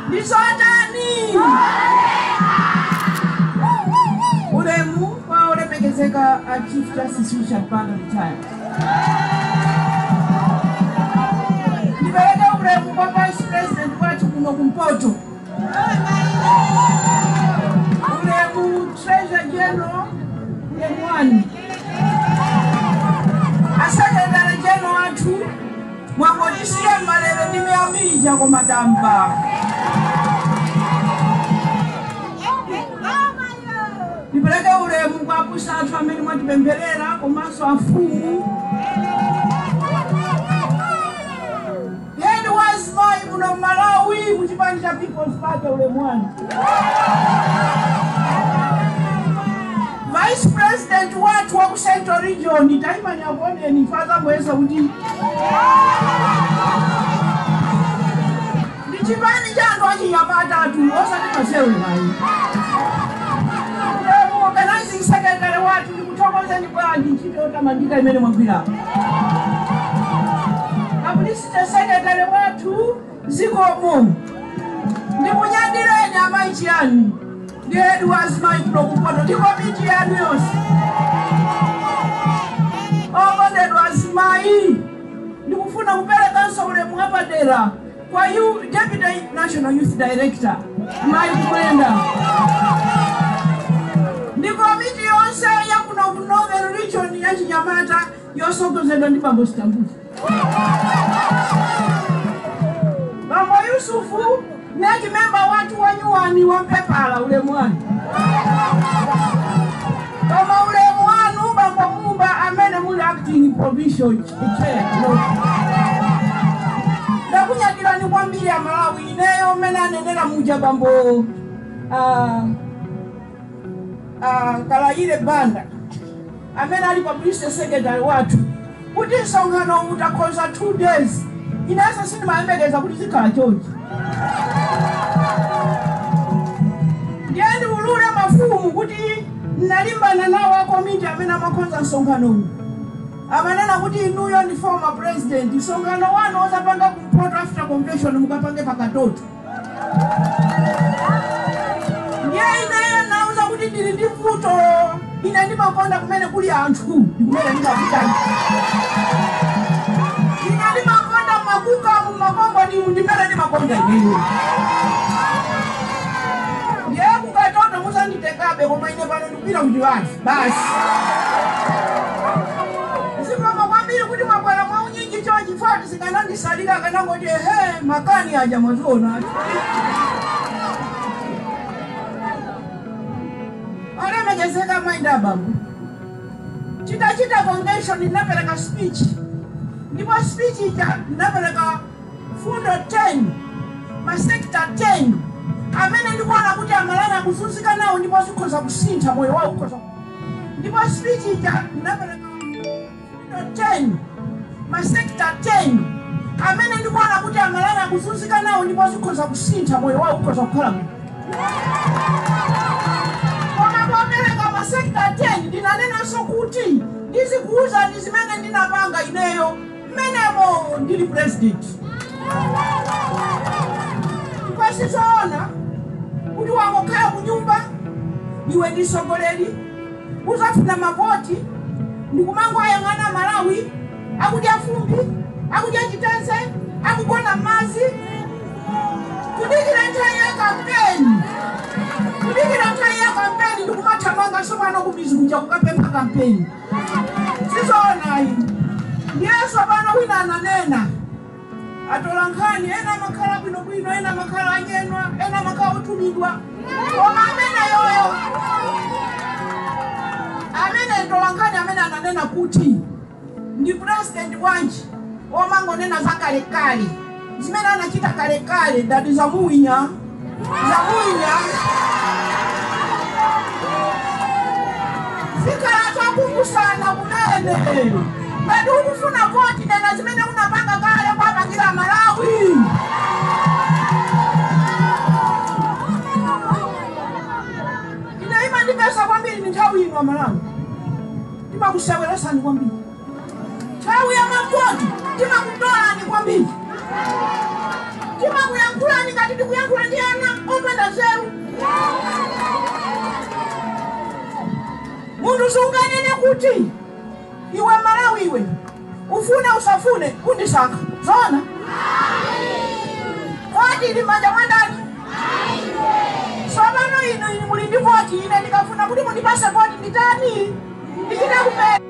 Ndizotani? Ulemu kwa olemekezeka a Chief Justice Richard Banda retired. Ndipereke ulemu kwa Vice President wathu kuno kumpoto. Ulemu Treasurer General ulemu wanu. A Secretary General wathu mwangotisiya malere ndi miyamija koma tamba. Ndipereke ulemu kwa abusa athu amene mwatipempherera komanso afumu. Head wa azimayi muno Malawi muchipani cha People's Party ulemu wanu. Vice President wathu wa ku Central Region taimani akuoneni fazamweza kuti ndi chipani cha anthu achinyamata athu osati masewerayi. Ulemu organizing secretary wathu ndikuthokozeni bwanji ntchito yotamandika imene mwagwira. Publicity secretary wathu zikomo. Ndikunyadireni amayi chiyani ndi head wa azimayi kuno kumpoto ndi komiti yanu yonse. Okondedwa azimayi, ndikufuna kuperekanso ulemu wapadera kwa you Deputy National Youth Director Mayi Kumwenda ndi komiti yonse ya kuno ku Northern Region ya Chinyamata yosogozedwa ndi Bambo Sitambuzi. Bambo Yusufu NEC member wathu wa nyuwani wa mpepala ulemu wanu. Koma ulemu wanu Bambo Mumba amene muli acting provincial chair. Ndakunyadirani kwambiri a Malawi ineyo mmene anenera muja Bambo Kalayire Banda amene ali publicity secretary wathu kuti msonkhano utakhoza 2 days inenso sindimayembekeza kuti zikhala chonchi. Ndiye ndiulule mafumu kuti ndinalimbana nawo a komiti amene amakonza msonkhanowu. Amanena kuti inuyo ndi former president, msonkhano wanu osapanga kumpoto after convention mukapange pakatoto. Ndiye ineyo nauza kuti ndili ndi vuto, ine ndimakonda kumene kuli anthu, ndikumene ndimapita. Ine ndimakonda makuka mumakongo ndimene ndimakonda ineyo. Ndiye kukatoto musanditekabe koma ine pano ndikupita kuti basi basi. Zikomo kwambiri kuti mwabwera mwaunyinji chonchi foti zikanandisalira akanangoti ehe makani aja mwaziona. Olemekezeka amayi ndi abambo. Titachita convention ndinapereka speech. Ndipo speech ija ndinapereka fundo 10, ma sector 10 amene ndikuona kuti Amalawi akuzunzika nawo ndipo zikhoza kusintha moyo wawo ukhoza. Ndipo speech ija ndinapereka fundo 10, ma sector 10 amene ndikuona kuti Amalawi akuzunzika nawo ndipo zikhoza kusintha moyo wawo ukhoza kukhala bwino. Koma popereka ma sector 10 ndinanenanso kuti ndizikuwuzani zimene ndinapanga ineyo mmenemo ndili president. Kwasizoona kuti wangokhala kunyumba iwe ndi mtsogoleri uzafuna mavoti ndikumangoyang'ana Malawi akudya fumbi akudya chitense akugona m'madzi kudikira nthawi ya kampeni kudikira nthawi ya kampeni ndikumathamanga sopano kumizi kuja kukapempha kampeni. Sizoona iyi. Ndiye sopano wina ananena atola nkhani ena amakhala bwinobwino ena amakhala anyenwa ena amakhala otumidwa koma amene yoyo amene ntola nkhani amene ananena kuti ndi president wanji omangonena za kalekale zimene anachita kalekale ndati zamuwinya zamuwinya zikhala zakumbusana kumene ngati ukufuna voti nena zimene unapanga kale kwapangira Malawi. Ine imandipesa kwambiri ni nthawi ino Malawi timakuseweresani kwambiri nthawi ya mavoti timakutolani kwambiri timakuyankhulani ngati tikuyankhula ndi Sunganene kuti iwe Malawi iwe ufune usafune undisankha zona. Voti ili manja mwa ndani? Tsopano inu muli ndi voti. Ine ndikafuna kuti mundipase voti nditani? Ndichite kupempha.